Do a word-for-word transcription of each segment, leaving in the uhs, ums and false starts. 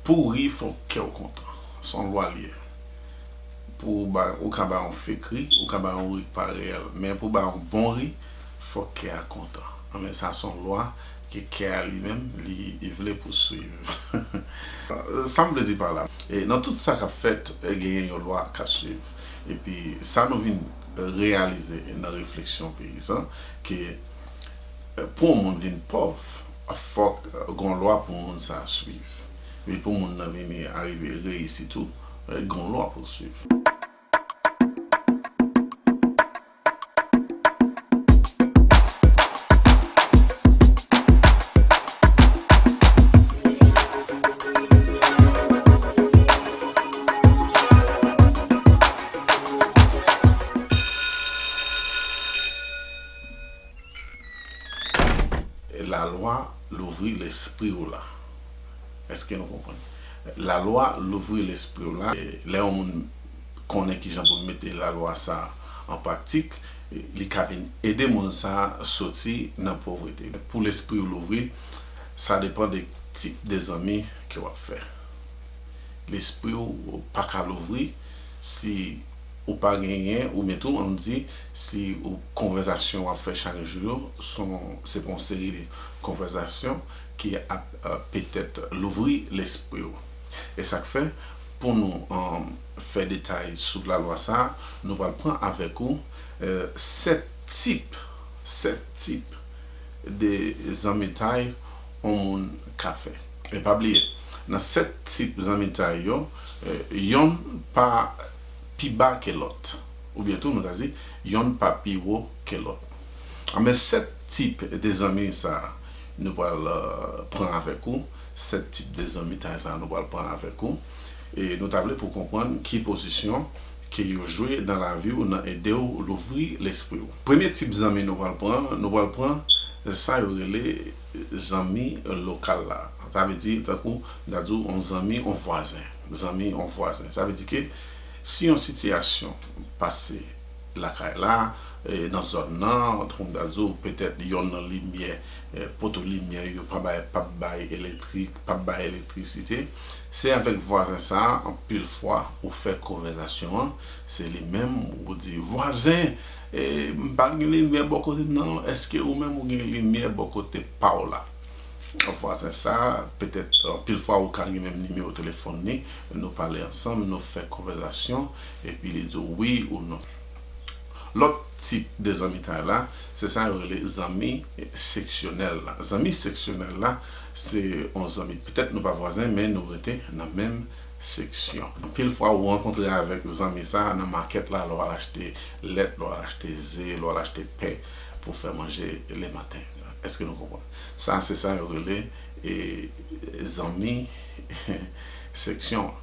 Pou w ri, fòk kè w kontan. Se yon lwa l ye. Pou w bay, ou ka bay yon fake ri, ou ka bay yon ri k pa reyèl. Men pou w bay yon bon ri, fòk kè a kontan. Anben, sa se yon lwa ke kè a li menm, li, li vle pou swiv. Sa m vle di pa la, e nan tout sa k ap fèt, e genyen yon lwa k ap swiv. Epi sa nou vin reyalize nan refleksyon peyizan, ke pou yon moun vin pòv, fòk gen yon lwa pou moun sa a swiv. Epi pou moun nan vini arive reyisi tou, gen yon lwa pou l swiv. Lalwa louvri lespri w la. Èske nou konprann? Lalwa louvri lespri w la, e, lè yon moun konnen kijan pou l mete lalwa sa a an pratik, e, li ka vin ede moun sa a soti nan povrete. Pou lespri w louvri, sa depann de tip de zanmi ke w ap fè. Lespri w pa ka louvri si ou pa genyen, oubyen tou, ann di, si ou, konvèsasyon w ap fè chak jou yo, se yon, se pa yon seri de konvèsasyon ki ap, euh, petèt louvri lespri w. E sa k fè, pou nou, um, fè detay sou lalwa sa a, nou pral pran avèk ou, euh, sèt tip, sèt tip de zanmitay yon moun ka fè. E pa bliye, nan sèt tip zanmitay yo, eh, yonn pa pi ba ke lòt. Oubyen tou, nou ta di, yonn pa pi wo ke lòt. Anben, sèt tip de zanmi sa a, nou pral, eh, pran avèk ou. Sèt tip de zanmitay sa a, nou pral pran avèk ou. E nou ta vle pou w konprann ki pozisyon ke yo jwe nan lavi w, nan ede w louvri lespri w. Premye tip zanmi nou pral pran, nou pral pran sa yo rele zanmi lokal la. Sa vle di, tankou, m ta di w, yon zanmi, yon vwazen. Zanmi, yon vwazen. Sa vle di ke si yon sitiyasyon pase lakay la, e, nan zòn nan, tankou m ta di w, petèt yonn nan limyè, e, poto limyè yo pa bay, p ap bay elektrik, p ap bay elektrisite, se avèk vwazen sa a, anpil fwa, ou fè konvèsasyon an, se li menm, ou di, "Vwazen, e, m pa gen limyè bò kote m nan, èske ou menm ou gen limyè bò kote pa w la?" Vwazen sa a, petèt, anpil fwa, ou ka gen menm nimewo telefòn li, nou pale ansanm, nou fè konvèsasyon, epi li di w wi ou non. Lòt tip de zanmitay la, se sa yo rele zanmi seksyonèl la. Zanmi seksyonèl la, se yon zanmi, petèt nou pa vwazen, men nou rete nan menm seksyon. Anpil fwa, ou rankontre avèk zanmi sa a nan makèt la, lè w al achte lèt, lè w al achte ze, lè w al achte pen pou fè manje lematen. Èske nou konprann? Sa, se sa yo rele, e, zanmi seksyon an.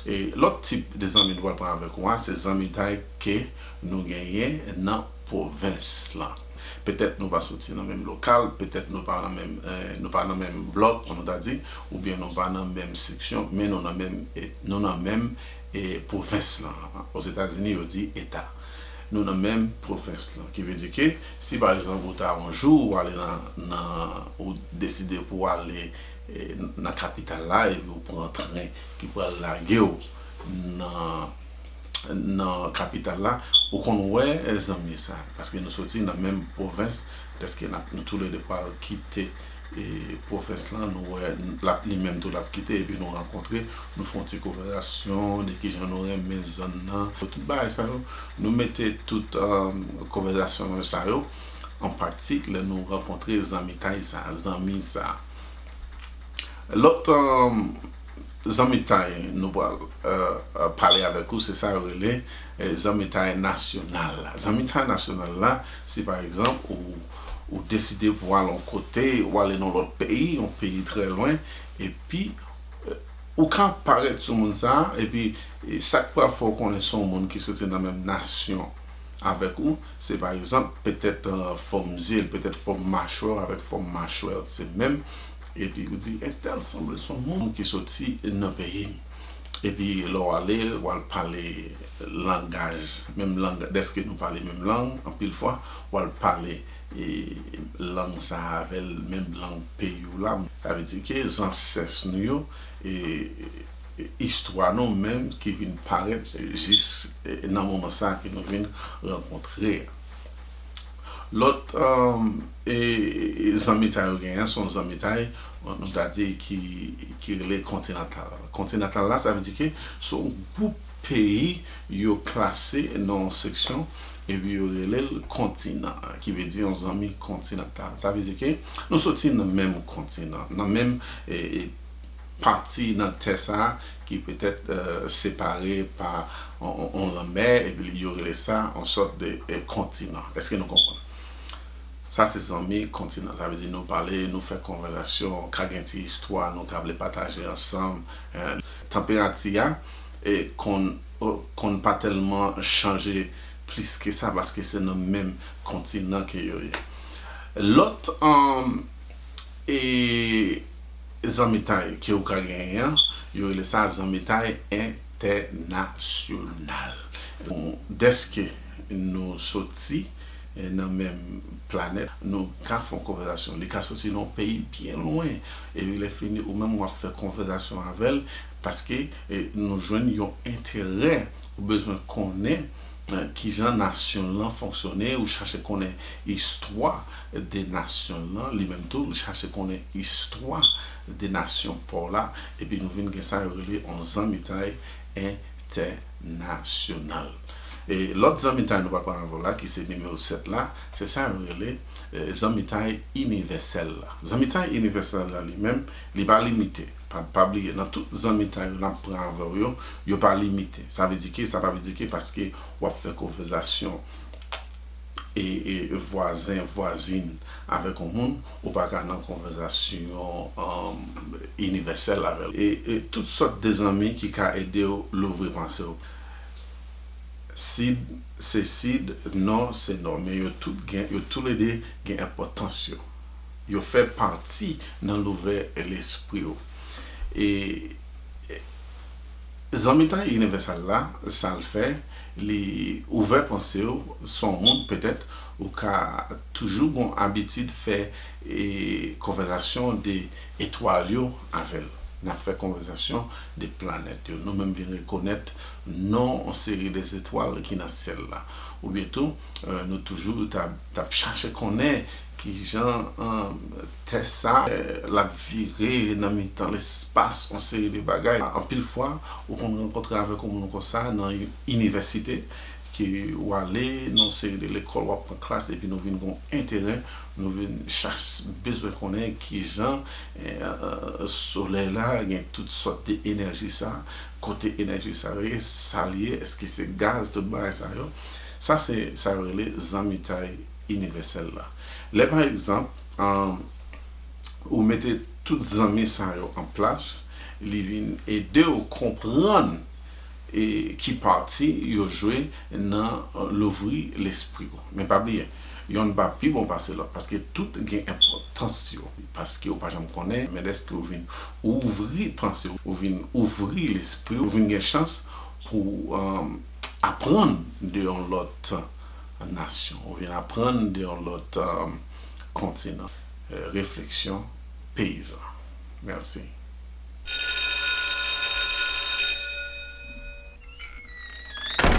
E lòt tip de zanmi nou pral pran avèk ou a, se zanmitay ke nou genyen nan pwovens lan. Petèt nou pa soti nan menm lokal, petèt nou pa nan menm, eh, nou pa nan menm blòk, kon nou ta di, oubyen nou pa nan menm seksyon, men nou nan menm, eh, nou nan menm, eh, pwovens lan. Ozetazini, yo di eta. Nou nan menm pwovens lan. Ki vle di ke, si pa egzanp, ou ta yon jou, ou ale nan, nan, ou deside pou w ale, eh, nan kapital la, epi ou pran tren ki pral lage w nan, nan kapital la, ou konn wè, eh, zanmi sa. Paske nou soti nan menm pwovens, dèske n ap, nou toulede pral kite, eh, pwovens lan, nou wè, l ap, li menm tou l ap kite, epi nou rankontre, nou fè yon ti konvèsasyon de kijan nou renmen zòn nan. Tout bagay sa yo, nou mete tout, eh, konvèsasyon sa yo an pratik lè nou rankontre zanmitay sa, zanmi sa. Lòt, eh, zanmitay nou pral, eh, eh, pale avèk ou, se sa yo rele, eh, zanmitay nasyonal la. Zanmitay nasyonal la, si pa egzanp, ou, ou deside pou al yon kote, ou ale nan lòt peyi, yon peyi trè lwen, epi, eh, ou ka parèt sou moun sa a, epi, eh, sa k pral fè w konnen se yon moun ki soti nan menm nasyon avèk ou, se pa egzanp, petèt, eh, fòm zye l, petèt fòm machwè w avèk fòm machwè l, se menm. Epi ou di, entèl sanble se yon moun ki soti nan peyi m. Epi lè w ale, w al pale langaj, menm lang, dèske nou pale menm lang, anpil fwa, w al pale, e, lang sa a avè l, menm lang peyi w la. Sa vle di ke zansès nou yo, e, e, istwa nou menm ki vin parèt jis, e, nan moman sa ke nou vin rankontre a. Lòt, um, e, e, zanmitay yo genyen, se yon zanmitay, bon, nou ta di ki, ki rele kontinantal. Kontinantal la, sa vle di ke se yon gwoup peyi yo klase nan yon seksyon, epi yo rele l kontinan, ki vle di yon zanmi kontinantal. Sa vle di ke nou soti nan menm kontinan, nan menm, e, e, pati nan tè sa a ki petèt, e, separe pa on, on, on lanmè, epi yo rele sa on sòt de, e, kontinan. Èske nou konprann? Sa se zanmi kontinan. Sa vle di nou pale, nou fè konvèsasyon, ka gen ti istwa, nou ka vle pataje ansanm. E, tanperati a, e, konn, o, konn pa tèlman chanje plis ke sa, paske se nan menm kontinan ke yo ye. Lòt, um, e, zanmitay ke ou ka genyen an, yo rele sa zanmitay entènasyonal. Bon, dèske nou soti, e, nan menm planèt, nou ka fè yon konvèsasyon. Li ka soti nan yon peyi byen lwen, epi lè fini, ou menm w ap fè konvèsasyon avè l, paske, e, nou jwenn yon enterè, ou bezwen konnen, e, kijan nasyon lan fonksyone, ou chache konnen istwa de nasyon lan, li menm tou, li chache konnen istwa de nasyon pa w la, epi nou vin gen sa yo rele yon zanmitay entènasyonal. E lòt zanmitay nou pral pran avè w la, ki se nimewo sèt la, se sa yo rele, e, zanmitay inivèsèl la. Zanmitay inivèsèl la li menm, li pa limite. Pa, pa bliye, nan tout zanmitay yo n ap pran avè w yo, yo pa limite. Sa vle di ke, sa pa vle di ke paske w ap fè konvèsasyon e, e vwazen, vwazin avèk yon moun, ou pa ka nan konvèsasyon, um, inivèsèl avè l. E, e tout sòt de zanmi ki ka ede w louvri panse w. Sid se sid, nò se nò, men yo tout gen, yo toulede gen enpòtans yo. Yo fè pati nan louvè lespri w. E, e zanmitay inivèsèl la, sa l fè, li ouvè panse w, se yon moun petèt ou ka toujou gon abitid fè, e, konvèsasyon de etwal yo avè l. N ap fè konvèsasyon de planèt yo. Nou menm vin rekonèt non yon seri de zetwal ki nan syèl la. Oubyen tou, e, nou toujou t ap, t ap chache konnen kijan, e, tè sa, e, l ap vire nan mitan lespas, yon seri de bagay. Anpil fwa, ou konn rankontre avèk yon moun konsa nan inivèsite, ke w ale nan yon seri de lekòl, w ap pran klas, epi nou vin gon enterè, nou vin chach-, bezwen konnen kijan, e, e, solèy la gen tout sòt de enèji sa, kote enèji sa yo ye, sa l ye, èske se gaz, tout bagay sa yo. Sa se sa yo rele zanmitay inivèsèl la. Lè pa egzanp, um, ou mete tout zanmi sa yo an plas, li vin ede w konprann e ki pati yo jwe nan, e, louvri lespri w. Men pa bliye, yonn pa pi bon pase lòt, paske tout gen enpòtans yo. Paske ou pa janm konnen, men dèske ou vin ouvri panse w, ou vin ouvri lespri w, ou vin gen chans pou, e, aprann de yon lòt nasyon, ou vin aprann de yon lòt, e, kontinan. E, refleksyon peyizan. Mèsi.